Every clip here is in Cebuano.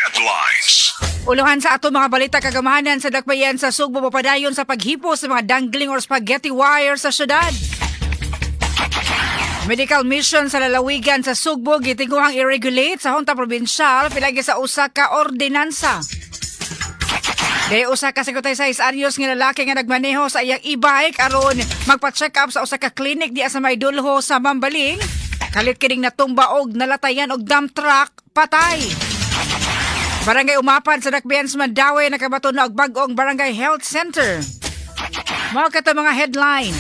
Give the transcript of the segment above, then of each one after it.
Headlines. Uluhan sa ato mga balita, kagamhanan sa dakbayan sa Sugbo mopadayon sa paghipo sa mga dangling or spaghetti wire sa syudad. Medical mission sa lalawigan sa Sugbo gitinguhang i-regulate sa Junta Provincial pinagi sa usa ka ordinansa. Kay usa ka 56 anyos nga lalaki nga nagmaneho sa iyang e-bike aron magpa-check up sa usa ka clinic diya sa may dulho sa Mambaling. Kalit kining natumba og nalatayan og dump truck, patay. Barangay Umapad sa Dakbayan sa Mandaue nakabato na og bag-ong Barangay Health Center. Mao kato mga headline.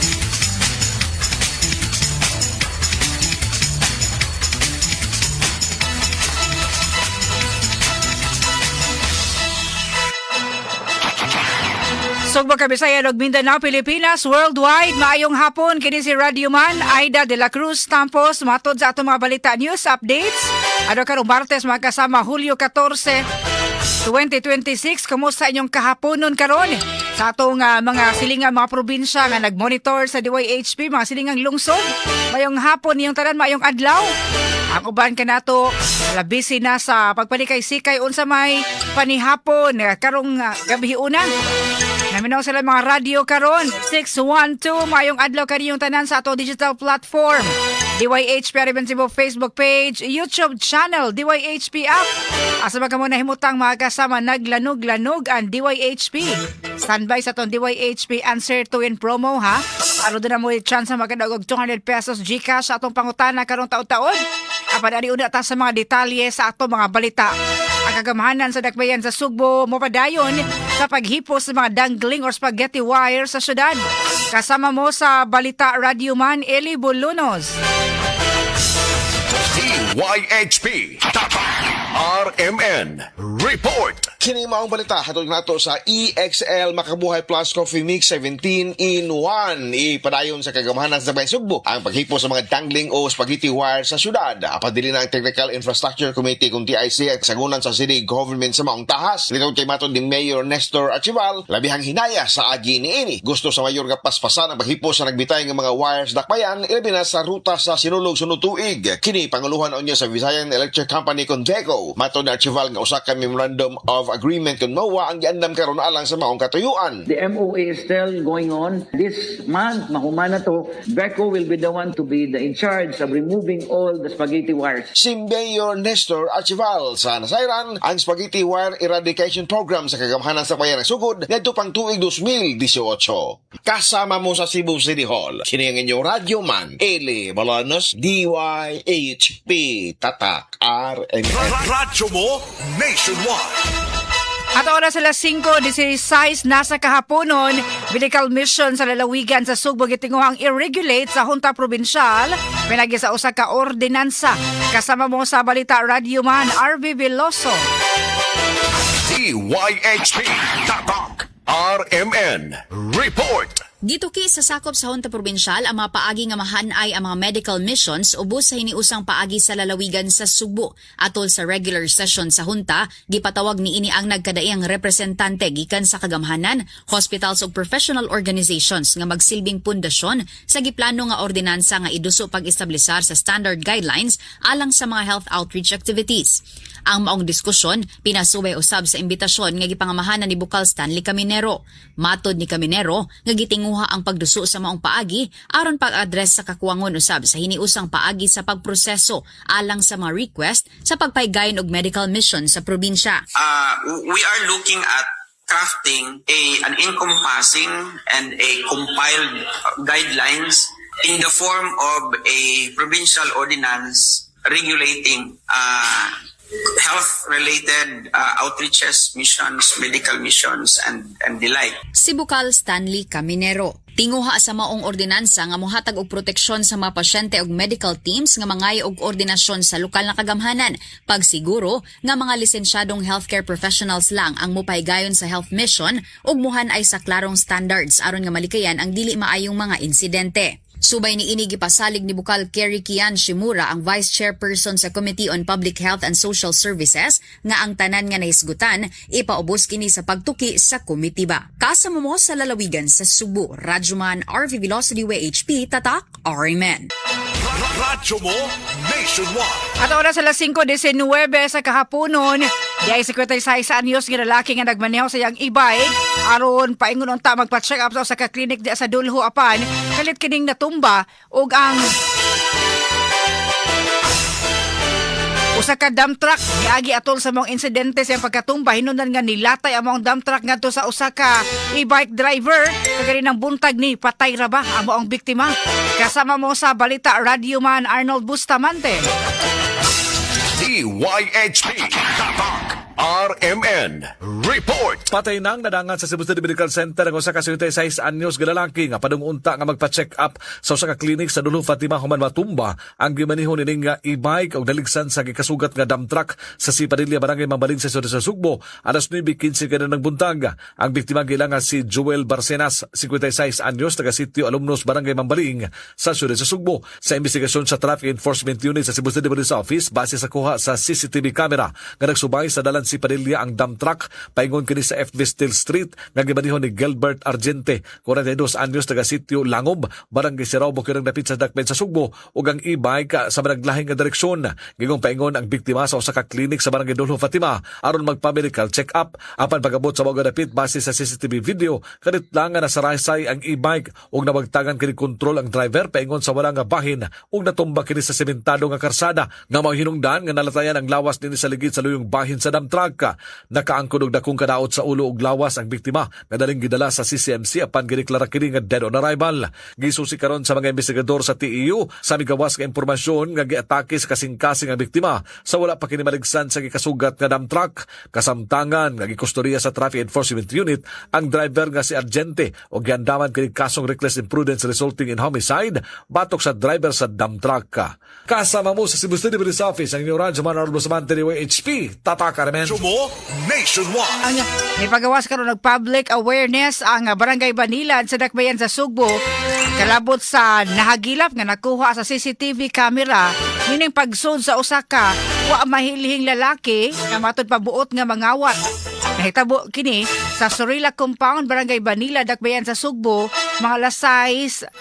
Sugbo, Kabisayan ug Mindanao, Pilipinas, worldwide, maayong hapon. Kini si Radio Man, Aida de la Cruz Tampos, matod sa atong mga balita, news updates. Ano karong Martes, mga kasama, Hulyo 14, 2026. Kumusta inyong kahaponon karon? Sa atong mga silingang mga probinsya nga nagmonitor sa DYHP, mga silingang lungsod. Mayong hapon niyong tanan, mayong adlaw. Ang uban kanato busy na sa pagpanikay-sikay unsa may panihapon karong gabi una. Naminaw sila mga radyo karon 612, mayong adlaw kaniyong tanan sa ato digital platform. DYHP Arabian Cebu Facebook page, YouTube channel, DYHP app. Asa ba kamo nahimutang, mga kasama, naglanog-lanog ang DYHP. Standby sa atong DYHP answer to win promo ha. Aron duna mo chance makadaog og 200 pesos GCash sa atong pangutana karong taon-taon. Apan ari una ta sa mga detalye sa atong mga balita. Ang kagamhanan sa dakbayan sa Sugbo mopadayon sa paghipo sa mga dangling or spaghetti wire sa syudad. Kasama mo sa balita, Radyoman Eli Bulunos. DYHP Tatak RMN Report. Kini maong balita hatod nato sa EXL Makabuhay Plus Coffee Mix 17 in 1. Ipadayon sa kagamhanan sa Bayan Sugbo ang paghipo sa mga dangling o spaghetti wire sa syudad. Apan dili na ang Technical Infrastructure Committee kung TIC at sagunan sa city government sa maong tahas. Litong kay matod ni Mayor Nestor Archival, labihang hinaya sa agi niini. Gusto sa mayor nga paspasan ang paghipo sa nagbitay ng mga wires dakbayan, ilabi na sa ruta sa Sinulog sunod tuig. Kini panguluhan unya sa Visayan Electric Company kon VECO. Matod ni Archival nga usa ka memorandum of agreement kon MOA ang giandam karon alang sa maong katuyuan. The MOA is still going on. This month, mahumana to, VECO will be the one to be the in charge of removing all the spaghetti wires. Si Mayor Nestor Archival sa nasayran ang Spaghetti Wire Eradication Program sa kagamhanan sa bayan ng Sugod ngadto pang tuig 2018. Kasama mo sa Cebu City Hall, kini ang inyong radyo man, Eli Bolanos, DYHP, Tatak, RMN. Radyo mo nationwide. At oras alas 5:16 nasa kahaponon, medical mission sa lalawigan sa Sugbo gitinguhang i-regulate sa Junta Provincial pinagi sa usa ka ordinansa. Kasama mo sa balita, Radyoman RV Veloso. DYHP Tatak RMN Report. Gituki sa sakop sa Junta Probinsyal ang mga paagi nga mahanay ang mga medical missions ubos sa hiniusang paagi sa lalawigan sa Sugbo. Atol sa regular session sa Junta, gipatawag niini ang nagkadaiyang representante gikan sa kagamhanan, hospitals ug professional organizations nga magsilbing pundasyon sa giplano nga ordinansa nga iduso pag-establisar sa standard guidelines alang sa mga health outreach activities. Ang maong diskusyon pinasubay usab sa imbitasyon nga gipangamahanan ni Bukal Stanley Caminero. Matod ni Caminero nga gitinguha ang pagduso sa maong paagi aron pag-address sa kakuwangon usab sa hiniusang paagi sa pagproseso alang sa mga request sa pagpaygayon og medical mission sa probinsya. We are looking at crafting a an encompassing and a compiled guidelines in the form of a provincial ordinance regulating health-related outreaches, missions, medical missions, and the like. Si Bukal Stanley Caminero. Tinguha sa maong ordinansa nga mohatag og proteksyon sa mga pasyente ug medical teams nga mangayo og ordinasyon sa lokal na kagamhanan. Pagsiguro nga mga lisensyadong healthcare professionals lang ang mupaygayon sa health mission ug muhan-ay sa klarong standards aron nga malikayan ang dili maayong mga insidente. Subay ni ini, gipasalig ni Bukal Kerry Kian Shimura, ang Vice Chairperson sa Committee on Public Health and Social Services, nga ang tanan nga nahisgutan ipaubos kini sa pagtuki sa komitiba. Kasama mo sa lalawigan sa Sugbo, Radyoman RV Velocity WHP, Tatak RMN. Radyo mo nationwide. At oras alas 5:19 sa kahaponon, Di ay 56 anyos nga lalaki nga nagmaneho sa iyang e-bike aron paingon unta magpa-check up sa usa ka clinic di sa Dulho, apan kalit kining natumba ug ang usa ka dump truck niagi atol sa maong insidente sa iyang pagkatumba. Hinungdan nga nilatay ang maong dump truck ngadto sa usa ka e-bike driver. Kaganinang buntag ni patay ra ba ang maong biktima. Kasama mo sa balita, Radyoman Arnold Bustamante. DYHP Tatak RMN Report. Patay nang nadangan sa Cebu City Medical Center ang usa ka 76 anyos nga lalaki nga padung unta nga magpa-check up sa usa ka clinic sa Dulho, Fatima human matumba ang gimaniho nining nga e-bike og naligsan sa gikasugat nga dump truck sa C. Padilla, Barangay Mambaling sa siyudad sa Sugbo alas 9:15 kaninang buntag. Ang biktima giila nga si Joel Barcenas, 56 anyos, taga Sitio Alumnos, Barangay Mambaling sa siyudad sa Sugbo. Sa investigasyon sa Traffic Enforcement Unit sa Cebu City Police Office base sa kuha sa CCTV camera nga nagsubay sa dalan C. Padilla ang dump truck paingon kini sa FB Steel Street nga gimaniho ni Gilbert Argente, 42 anyos, taga Sitio Langob, Barangay Sirao, Bukirang dapit sa Dakben sa Sugbo ug ang e-bike sa managlahing nga direksyon. Gingong paingon ang biktima sa usa ka clinic sa Barangay Dulho, Fatima aron magpa-medical check-up, apan pag-abot sa mga dapit base sa CCTV video, kalit lang nga nasaraysay ang e-bike ug nawagtagan kini kontrol ang driver paingon sa wala nga bahin ug natumba kini sa sementado nga karsada nga mao hinungdan nga nalatayan ang lawas dinhi sa ligid sa luyong bahin sa dump truck. Nakaangkon og dakong kadaot sa ulo ug lawas ang biktima nga daling gidala sa CCMC apan gideklara kini nga dead on arrival. Gisusi karon sa mga investigador sa TEU sa migawas nga impormasyon nga giatake sa kasing-kasing ang biktima sa wala pa kini maligsan sa gikasugat nga dump truck. Kasamtangan nga gikustodiya sa Traffic Enforcement Unit ang driver nga si Argente ug giandaman kini kasong reckless imprudence resulting in homicide batok sa driver sa dump truck. Kasama mo sa Cebu City Police Office ang inyong Radyo Man Arnold Bustamante, DYHP. Tatak RMN. Sumo Nationwide. Ang ipagawas karon og public awareness ang Barangay Banilad sa Dakbayan sa Sugbo kalabot sa nahagilap nga nakuha sa CCTV camera nining pagsud sa usa ka wa mahilihing lalaki nga matud pabuot nga mangawat. Nahitabo kini sa Sorilla Compound, Barangay Banilad, Dakbayan sa Sugbo, mga alas 6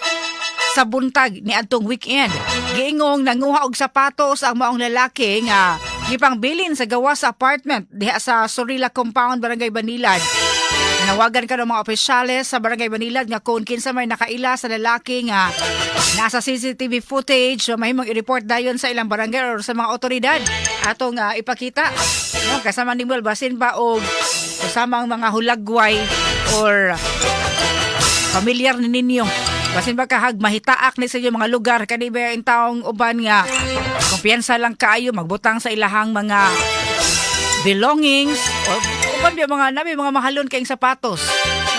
sa buntag ni adtong weekend. Giingong nanguha og sapatos ang maong lalaki nga gipangbilin sa gawas sa apartment diha sa Sorilla Compound, Barangay Banilad. Nanawagan karon mga opisyales sa Barangay Banilad nga kung kinsa may nakaila sa lalaki nga nasa CCTV footage, mahimong i-report dayon sa ilang barangay or sa mga otoridad. Atong ipakita. No, kasama ni Muel, basin pa og kasama ang mga hulagway or pamilyar ni ninyo. Basin ba kahag mahitaak ni sa inyong mga lugar, kani ba yung taong uban nga kumpiyansa lang kaayo magbutang sa ilahang mga belongings or uban ba mga nabi mga mahalon kayong sapatos.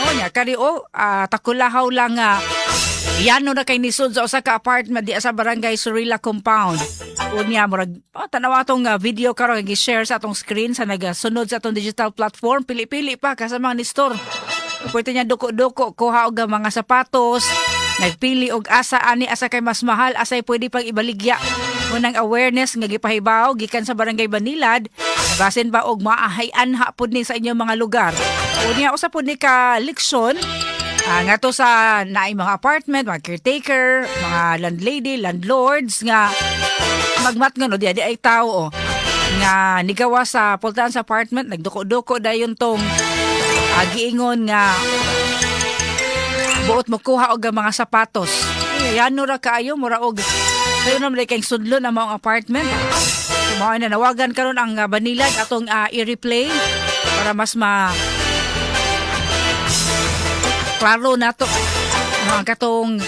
No nya kani o takulahaw lang nga yano na kay nisud sa usa ka apartment di sa Barangay Surila Compound. Unya murag oh, tanawa atong video karon nga gi-share sa atong screen sa nagasunod sa atong digital platform, pili-pili pa kasama ni store. Pwede niya duko-duko kuha og mga sapatos, nagpili og asa ani, asa kay mas mahal, asay pwede pang ibaligya. Unang awareness nga gipahibaw gikan sa Barangay Banilad, basin ba og maahay anha pud ni sa inyong mga lugar. Unya usa pud ni ka leksyon ngadto sa naay mga apartment, mga caretaker, mga landlady, landlords nga magmat nga no di di ay tao oh, nga nigawa sa pultahan sa apartment, nagduko-duko dayon tong giingon nga buot mo kuha og mga sapatos. Eh, yano ra kaayo, mura og sayo naman kay sudlon ang maong apartment. So, mao na nawagan karon ang Banilad. Atong i-replay para mas ma klaro nato mga katong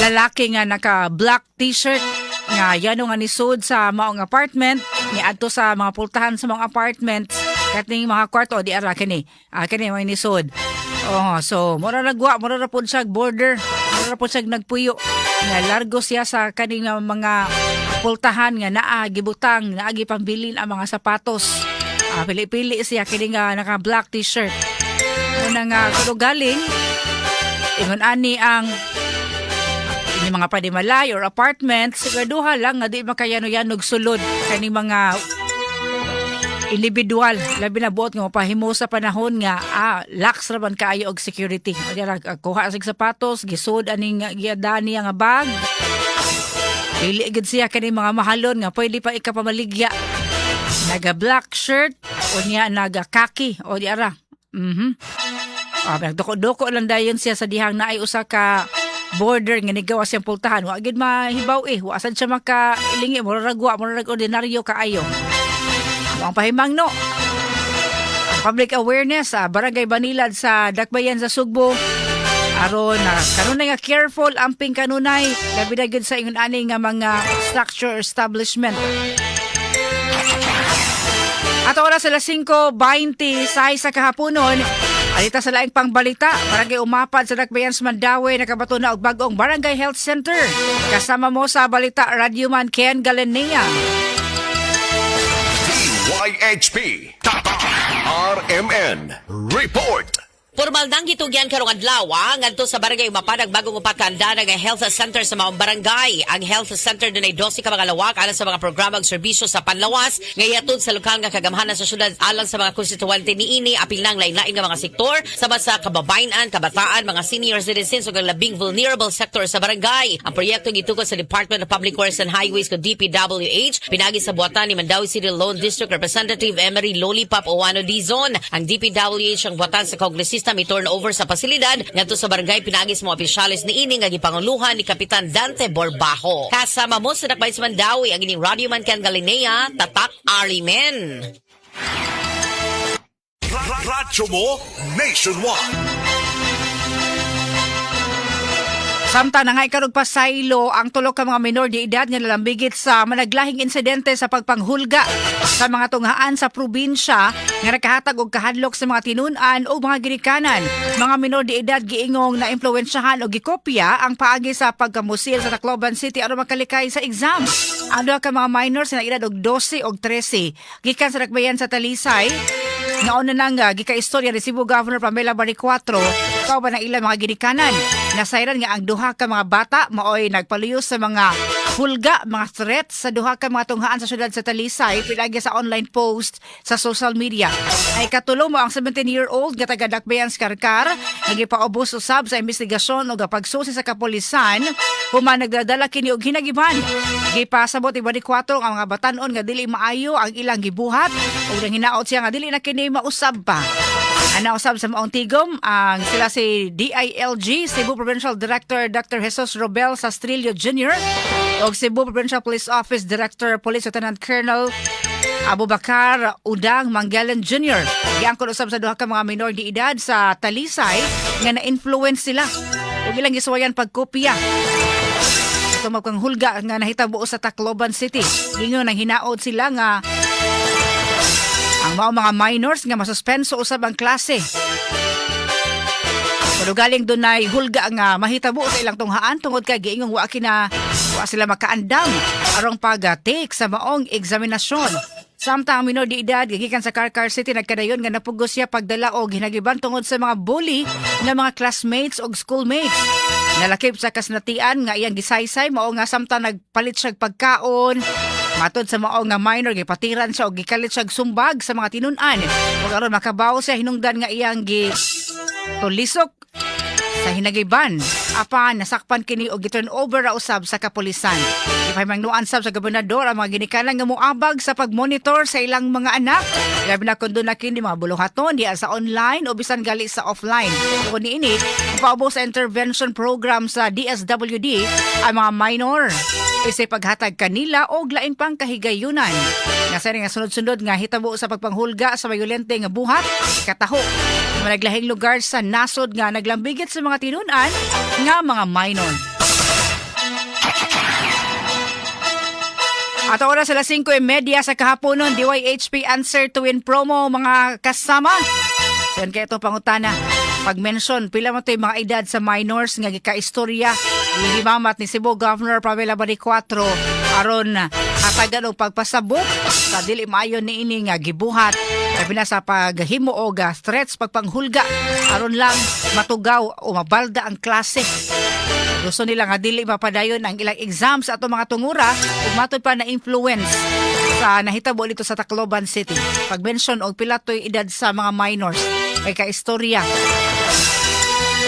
lalaki nga naka black t-shirt nga yano nga nisud sa maong apartment, niadto sa mga pultahan sa mga apartments kaning mga kwarto di ara kini kini may nisud. Oh, so mura nagwa, mura ra pud siya border, mura ra pud siya nagpuyo nga largo siya sa kaning nga mga pultahan nga naa gibutang, naa gipambilin ang mga sapatos. Pili-pili siya kini nga naka black t-shirt. Una nga kuno galing ingon ani ang inyong mga panimalay or apartment, siguraduha lang nga di makayano-yanog sulod kaning mga individual, labi na buot nga mapahimo sa panahon nga lax ra man kaayo og security. O di ra, kuha sig sapatos, gisud aning giadani nga bag, pili gid siya kani mga mahalon nga pwede pa ikapamaligya. Naga black shirt unya naga khaki o di ara. Ah, nagduko-duko lang dayon siya sa dihang naay usa ka border nga nigawas siyang pultahan. Wa gid mahibaw eh. Wa sad siya makailingi. Murag wa, murag ordinaryo kaayo. Ang pahimangno, ang public awareness sa Barangay Banilad sa Dakbayan sa Sugbo aron na kanunay nga careful amping kanunay, labi na gyud sa ingon ani nga mga structure establishment. At oras alas 5:26 sa kahaponon, alita sa laing pangbalita, Barangay Umapad sa Dakbayan sa Mandaue nakabato na og bag-ong Barangay Health Center. Kasama mo sa balita, Radyoman Ken Galinea. DYHP Tatak RMN Report. Formal nang gitugyan karong adlaw ngadto sa Barangay Umapad ang bagong upat ka andanan nga health center sa maong barangay. Ang health center dunay 12 ka mga lawak alang sa mga programa ug serbisyo sa panlawas nga ihatod sa lokal nga kagamhanan sa syudad alang sa mga konstituente niini, apil nang lain-lain nga mga sektor sama sa kababayen-an, kabataan, mga senior citizens ug ang labing vulnerable sector sa barangay. Ang proyekto gitukod sa Department of Public Works and Highways o DPWH pinagi sa buhatan ni Mandaue City Lone District Representative Emery Lollipop Ouano Dizon. Ang DPWH ang buhatan sa kongresista mi turn over sa pasilidad ngadto sa barangay pinagi sa mga opisyales niini nga gipanguluhan ni Kapitan Dante Borbajo. Kasama mo sa Dakbayan sa Mandaue, ang inyong Radyo Man Ken Galinea, Tatak RMN. Radyo mo Nationwide. Samtang nangay karog pasaylo ang tulo ka mga minor de edad nga nalambigit sa managlahing insidente sa pagpanghulga sa mga tunghaan sa probinsya nga nakahatag og kahadlok sa mga tinun-an o mga ginikanan. Mga minor de edad giingong naimpluwensyahan o gikopya ang paagi sa pagkamusil sa Tacloban City aron makalikay sa exam. Ang duha ka mga minors na edad og 12 og 13 gikan sa Dakbayan sa Talisay. Nauna nang gikaistorya ni Cebu Governor Pamela Baricuatro kauban ang ilang mga ginikanan. Nasayran nga ang duha ka mga bata maoy nagpaluyo sa mga hulga, mga threat sa duha ka mga tunghaan sa syudad sa Talisay pinagi sa online post sa social media. Ay katulo mo ang 17-year-old nga taga Dakbayan sa Carcar nga gipaubos usab sa investigasyon ug pagsusi sa kapolisan human nagdadala kini og hinagiban. Gipasabot ni Baricuatro ang mga batanon nga dili maayo ang ilang gibuhat ug nanginaot siya nga dili na kini mausab pa. Ana usab sa maong tigom ang sila si DILG Cebu Provincial Director Dr. Jesus Robel Sastrillo Jr. ug Cebu Provincial Police Office Director Police Lieutenant Colonel Abubakar Udang Manggalan Jr. Giangkon usab sa duha ka mga minor de edad sa Talisay nga na-influence sila ug ilang gisuwayan pagkopya ito magpanghulga nga nahitabo sa Tacloban City. Ingon nang hinaot sila nga ang mao mga minors nga masuspenso usab ang klase. Pero galing dunay hulga nga mahitabo sa ilang tunghaan tungod kay giingong wa sila makaandam arong pag-take sa maong eksaminasyon. Samtang ang minor de edad gikan sa Carcar City nagkadayon nga napugos siya pagdala og hinagiban tungod sa mga bully nga mga classmates og schoolmates. Nalakip sa kasnatian nga iyang gisaysay mao nga samtang nagpalit siya og pagkaon, matod sa mao nga minor, gipatiran siya og gikalit siya og sumbag sa mga tinun-an. Ug aron makabaw siya hinungdan nga iyang gi tulisok sa hinagiban apan nasakpan kini og gi-turn over ra usab sa kapulisan. Gipahimangnuan sab sa gobernador ang mga ginikanan nga moabag sa pagmonitor sa ilang mga anak. Labi na kun duna kini mga buluhaton diya sa online o bisan gali sa offline. Tungod niini, paubos sa intervention program sa DSWD ang mga minor isip paghatag kanila og lain pang kahigayunan. Nga sa nga sunod-sunod nga hitabo sa pagpanghulga sa bayolente nga buhat, kataho sa naglahing lugar sa nasod nga naglambigit sa mga tinun-an nga mga minor. At oras alas 5:30 sa kahaponon, DYHP Answer to Win promo, mga kasama. So yan kaya ito pangutana. Pag-mention, pila mo ito yung mga edad sa minors nga gikaistorya gihimamat ni Cebu Governor Pamela Baricuatro aron hatagan og pagpasabot sa dili maayo niini nga gibuhat, labi na sa paghimo og threats, pagpanghulga aron lang matugaw o mabalda ang klase. Gusto nila nga dili mapadayon ang ilang exam sa atong mga tungura ug matud pa na influence sa nahitabo dito sa Tacloban City. Pag-mention og pila to'y edad sa mga minors kay kaistorya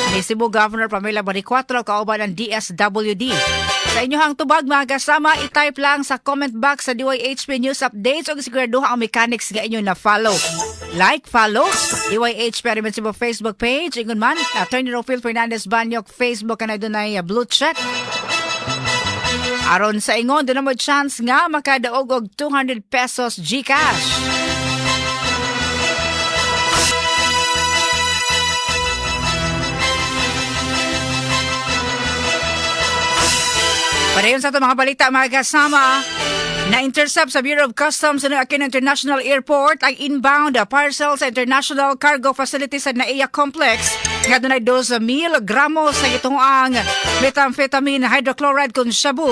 ni Cebu Governor Pamela Baricuatro kauban ang DSWD. Sa inyohang tubag, mga kasama, i-type lang sa comment box sa DYHP News Updates o siguraduha ang mechanics nga inyo na follow. Like, follow, DYHP RMN Cebu Facebook page. Ingon man, Attorney Rofil Fernandez Banyok Facebook na dunay blue check. Aron sa ingon, duna mo chance nga makadaog og ₱200 GCash. Padayon sa ato mga balita, mga kasama. Na-intercept sa Bureau of Customs sa Aquino International Airport ang inbound parcel sa International Cargo Facility sa NAIA Complex nga dunay 12,000 gramos sa gituoang methamphetamine hydrochloride kon shabu.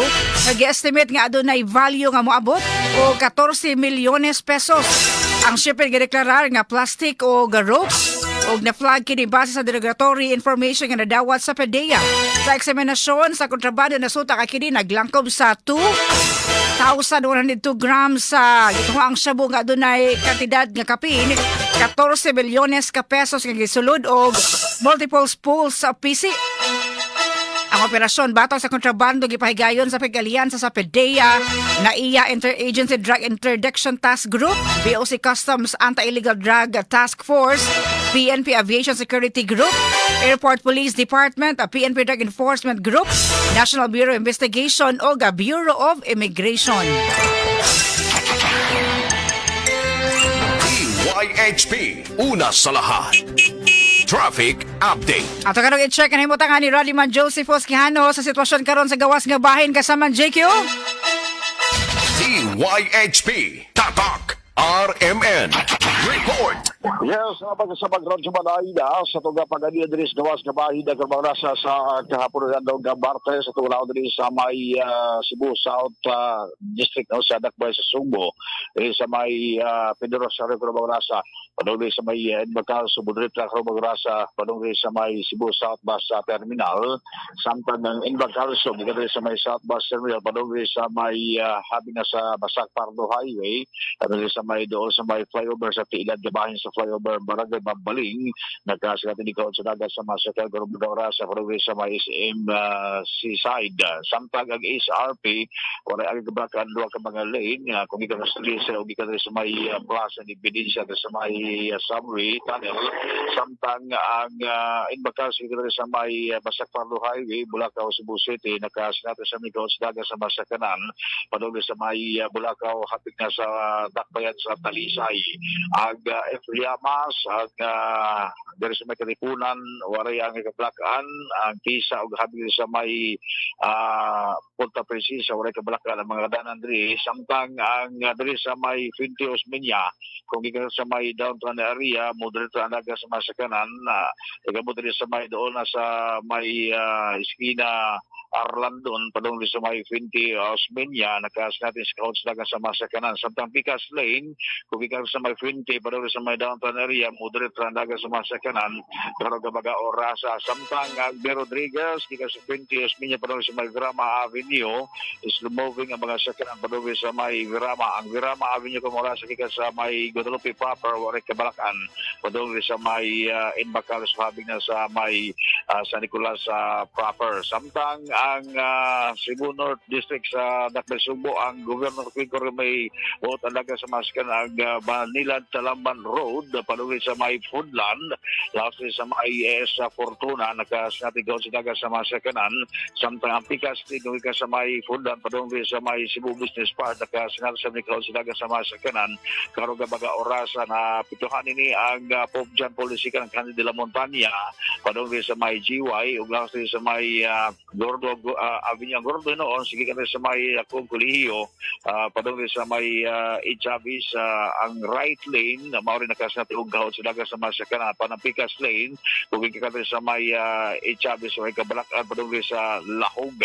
Nag-estimate nga adunay value nga moabot og 14 milyones pesos. Ang shipment gideklarar nga plastic o ropes og na-flag kini base sa derogatory information nga nadawat sa PDEA. Sa eksaminasyon sa kontrabando, nasuta ka kini naglangkob sa 2,102 grams sa gituoang shabu nga adunay kantidad nga kapin 14 milyones ka pesos nga gisulod og multiple spools sa PC. Ang operasyon batok sa kontrabando gipahigayon sa pag-alyansa sa PDEA, NAIA Interagency Drug Interdiction Task Group, BOC Customs Anti-Illegal Drug Task Force, PNP Aviation Security Group, Airport Police Department, PNP Drug Enforcement Group, National Bureau of Investigation o Bureau of Immigration. DYHP, una sa lahat. Traffic Update. Ato karong i-check ang himutangan ni Rallyman Joseph Quijano sa sitwasyon karon sa gawas nga bahin, kasama JQ. DYHP, Tatak, RMN. Report. Yes, mga pagkasabag Radyo Manayda sa tuga pagani diri sa gawas nga bahin nagkaroon sa sa kahapon ng adlaw nga Martes sa tuga diri sa may Cebu South District, no, sa Dakbay sa Sugbo, diri sa may Pedro Rosario Rasa, padung diri sa may Edmacal Subudrita Rasa, padung diri sa may Cebu South Bus Terminal. Samtang ng Inbacalso gikan diri sa may South Bus Terminal padung diri sa may habi na sa Basak Pardo Highway, padung diri sa may doon sa may flyover sa Tiilad gabahin sa flyover Barangay Mambaling, nagkasikat ni sa dagat sa Masakal Rasa padung diri sa may SM Seaside. Samtang ang SRP, wala ang kabakan duha ka mga lane kung gikan sa Lisa o gikan diri sa may Plaza ni Benicia diri sa may subway tunnel. Samtang ang Inbacalso gikan diri sa may Basak Pardo Highway, Bulacau, Cebu City, nakasinata sa may sa dagat sa Masakanan padung sa may Bulacau hapit na sa Dakbayan sa Talisay. Ang F. Llamas, ang diri sa may Katipunan, waray ang kablakan. Ang Tisa ug hapit sa may Punta Princesa, waray kablakan ang mga danan diri. Samtang ang diri sa may Fuente Osmeña, kung gikan sa may downtown area, moderate ang dagat sa Masakanan, mo diri sa may doon na sa may iskina Arlandon padung sa may Fuente Osmeña, nakasinati sa kaon sa dagat sa Masakanan. Samtang Picas Lane, kung gikan sa may Fuente padung sa may downtown area, moderate ang dagat sa Masakanan pero gabaga orasa. Samtang ang B. Rodriguez gikan sa Fuente Osmeña padung sa may Grama Avenue is moving ang mga sakyanan padung sa may Virama. Ang Virama Avenue, kung orasa gikan sa may Guadalupe proper, wala kabalakan padung sa may Inbacal habing na sa may San Nicolas proper. Samtang ang Cebu North District sa Dakbay Sugbo, ang Governor Quinco may buot ang dagat sa maskan. Ang Manila Talamban Road padung sa may Foodland lastly sa may sa Fortuna, nakasinatigaw sa dagat sa masakanan. Samtang ang Picas ka sa may Foodland padung sa may Cebu Business Park, nakasinati sa Nicol sa dagat sa masakanan karon baga orasa. Na pituhan ini ang Pope John Paul II ang Candy de la Montaña padung sa may GY ug lastly sa may Gordo Avenue Gordo noon sige ka sa may akong kolehiyo padung sa may Chavez, ang right lane na mao rin nakasinati og gahot sa dagat sa masakanan. Panang Picas Lane, kung gikan sa may Chavez, may kabalakan padung sa Lahog.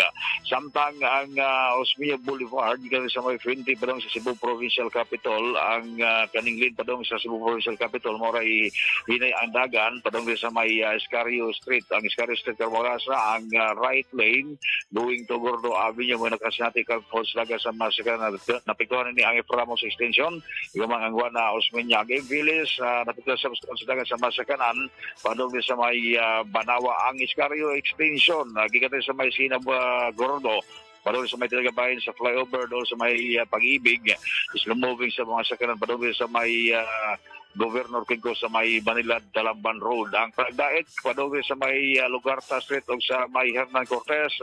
Samtang ang Osmeña Boulevard gikan sa may Fuente padung sa Cebu Provincial Capital, ang kaning lane padung sa Cebu Provincial Capital mao ray hinay ang dagan padung sa may Escario Street. Ang Escario Street Carmorasa, ang right lane going to Gordo Avenue mo nakasinati ka sa sa masakanan. Napiktuhan ni ang Ramos Extension yung mga ang Juana Osmeña. Game Village, napiktuhan sa dagat sa masakanan padung sa may Banawa. Ang Escario Extension gikan sa may Sinab Gordo Padung sa may Tinagabahin sa flyover doon sa may Pag-ibig, slow moving sa mga sakyanan padung sa may Governor Quinco sa may Manila Talamban Road. Ang Pagdait padung sa may Lugarta Street o sa may Hernan Cortez,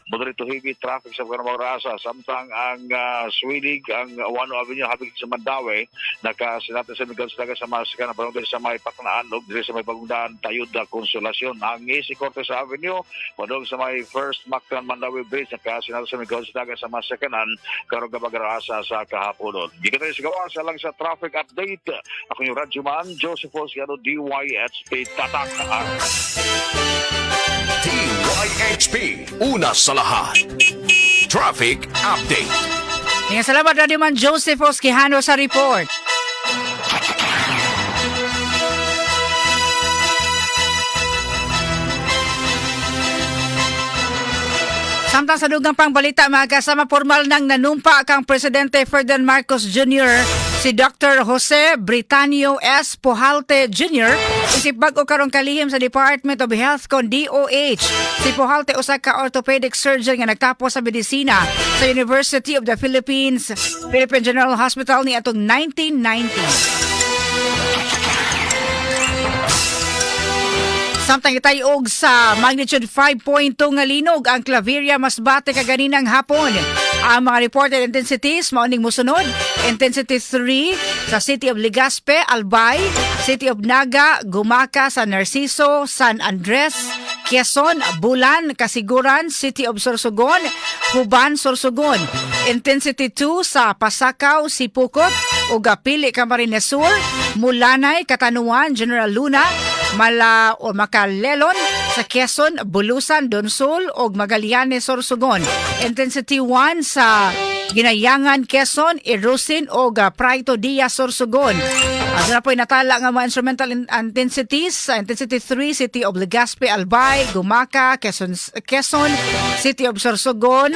moderate to heavy traffic sa mga orasa. Samtang ang Suilig, ang Wano Avenue habig sa Mandaue, nakasinati sa Miguel Slaga sa mga sakyanan padung sa may Paknaan o diri sa may Bagong Daan Tayud, Consolacion. Ang AC Cortez Avenue padung sa may First Mactan Mandaue Bridge, nakasinati sa Miguel Slaga sa mga sakyanan karong gabagarasa sa kahaponon. Gikan tayo sa gawas lang sa traffic update. Ako yung Radyoman, Joseph Oscano, DYHP Tatak. DYHP, una sa lahat. Traffic Update. Nga salamat, Radyoman Joseph Osquijano, sa report. Samtang sa dugang pang balita, mga kasama, formal nang nanumpa kang Presidente Ferdinand Marcos Jr. si Dr. Jose Britanio S. Pujalte Jr. isip bag-o karong kalihim sa Department of Health kon DOH. Si Pujalte usa ka orthopedic surgeon nga nagtapos sa medisina sa University of the Philippines, Philippine General Hospital ni atong 1990. Samtang itayog sa magnitude 5.2 nga linog ang Claveria, Masbate kaganinang hapon. Ang mga reported intensities mao ning mosunod: Intensity 3 sa City of Legazpi, Albay, City of Naga, Gumaca, San Narciso, San Andres, Quezon, Bulan, Casiguran, City of Sorsogon, Juban, Sorsogon. Intensity 2 sa Pasacao, Sipocot, ug Pili, Camarines Sur, Mulanay, Catanauan, General Luna, Mala o Macalelon sa Quezon, Bulusan, Donsol ug Magallanes, Sorsogon. Intensity 1 sa Guinayangan, Quezon, Irosin ug Prieto Diaz, Sorsogon. Aduna po'y natala nga mga instrumental intensities sa intensity 3, City of Legazpi, Albay, Gumaca, Quezon, Quezon, City of Sorsogon.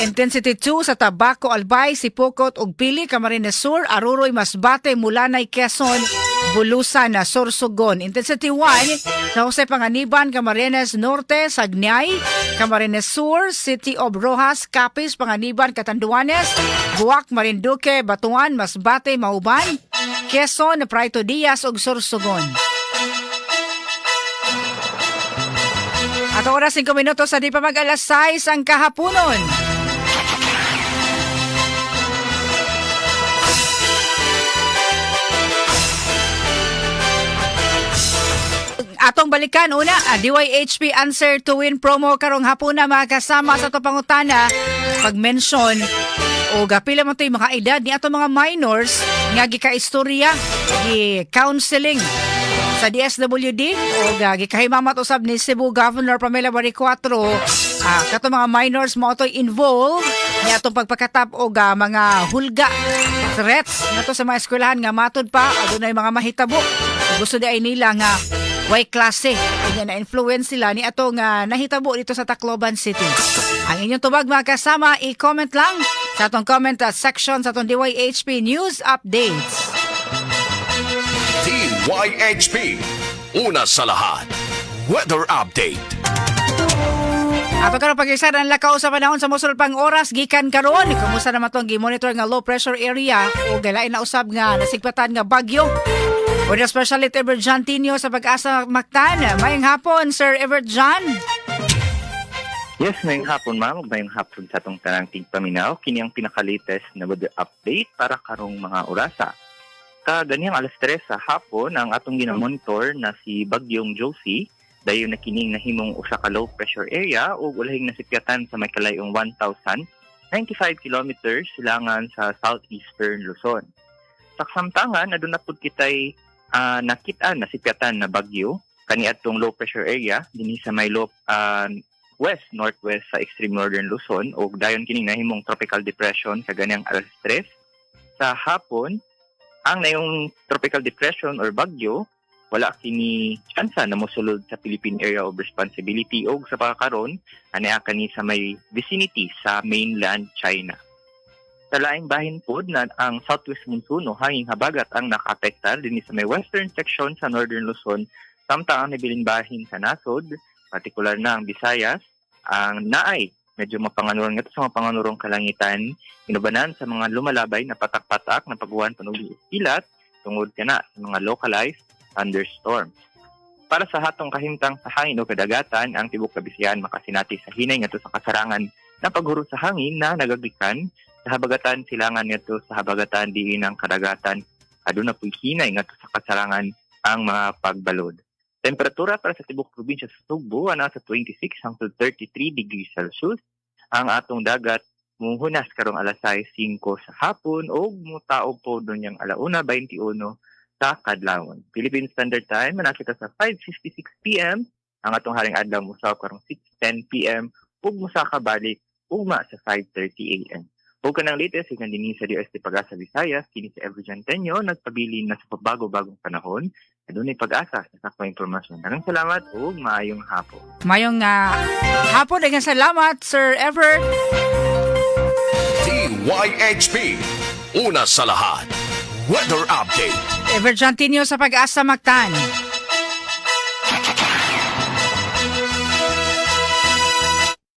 Intensity 2 sa Tabaco, Albay, Sipocot ug Pili, Camarines Sur, Aruroy, Masbate, Mulanay, Quezon, Bulusan, Sorsogon. Intensity 1 sa Jose Panganiban, Camarines Norte, Sagnay, Camarines Sur, City of Roxas, Capiz, Panganiban, Catanduanes, Boac, Marinduque, Batuan, Masbate, Mauban, Quezon, Prieto Diaz ug Sorsogon. At oras 5 minuto sa di pa mag alas 6 ang kahaponon. Atong balikan una, DYHP Answer to Win promo karong hapuna, mga kasama, sa ato pangutana, pag-mention o pila man to'y mga edad ni atong mga minors nga gika-istorya, gi-counseling sa DSWD o gikahimamat usab ni Cebu Governor Pamela Baricuatro. Kato mga minors mo to'y involved ni atong pagpakatap og mga hulga, threats ngadto sa mga eskwelahan nga matud pa adunay mga mahitabo. Gusto di ay nila nga way klase kanya na influence sila ni ato nga nahitabo dito sa Tacloban City. Ang inyong tubag, mga kasama, i-comment lang sa atong comment section sa atong DYHP News Updates. DYHP, una sa lahat. Weather Update. Ato karon pag ang lakaw sa panahon sa mosunod pang oras gikan karon. Kumusta naman tong gi-monitor nga low pressure area o galain na usab nga nasigpatan nga bagyo? Weather Specialist Everett John Tinio sa Pag-asa Mactan. Maayong hapon, Sir Everett John. Yes, ngayong hapon, ma'am, ug ngayong hapon sa atong tanang tigpaminaw, kini ang pinaka-latest na weather update para karong mga orasa. Kaganiyang alas 3 sa hapon, ang atong ginamonitor na si Bagyong Josie, dayon na kining nahimong usa ka low pressure area ug ulahing nasipyatan sa may kalayong 1,095 kilometers silangan sa southeastern Luzon. Sa kasamtangan, aduna pud kitay nakit-an nasipyatan na bagyo kaniadtong low pressure area dinhi sa may low west northwest sa extreme northern Luzon ug dayon kining nahimong tropical depression kaganiyang alas 3 sa hapon. Ang nayong tropical depression or bagyo, wala kini tsansa na mosulod sa Philippine Area of Responsibility og sa pagkakaron anaa kani sa may vicinity sa mainland China. Sa laing bahin pod na ang southwest monsoon o hanging habagat ang nakaapektar dinhi sa may western section sa northern Luzon, samtang ang nabiling bahin sa nasod, partikular na ang Visayas, ang naay Medyo mapanganuron ngadto sa mapanganurong kalangitan, inubanan sa mga lumalabay na patak-patak na paguwan, panuli, kilat tungod kana sa mga localized thunderstorms. Para sa hatong kahimtang sa hangin o kadagatan, ang tibok Kabisayaan makasinati sa hinay ngadto sa kasarangan na paghuro sa hangin na nagagikan sa habagatan silangan ngadto sa habagatan diin ang kadagatan aduna po'y hinay ngadto sa kasarangan ang mga pagbalod. Temperatura para sa tibok probinsya sa Sugbo ana sa 26 hangtod 33 degrees Celsius. Ang atong dagat muhunas karong alas 6:05 sa hapon ug mutaob po niyang alauna 21 sa kadlawon. Philippine Standard Time manakita sa 5:56 PM. Ang atong haring adlaw mosawp karong 6:10 PM ug mosaka balik ugma sa 5:30 AM. Ug kanang latest gikan dinhi sa DOST Pag-asa Visayas, kini si Evergen Tenyo nagpabilin na sa pabago-bagong panahon adunay pag-asa sa saktong impormasyon. Daghang salamat ug maayong hapon. Mayong hapon, daghang salamat, Sir Ever. DYHP. Una sa lahat. Weather Update. Ever Jantinio sa Pag-asa Mactan.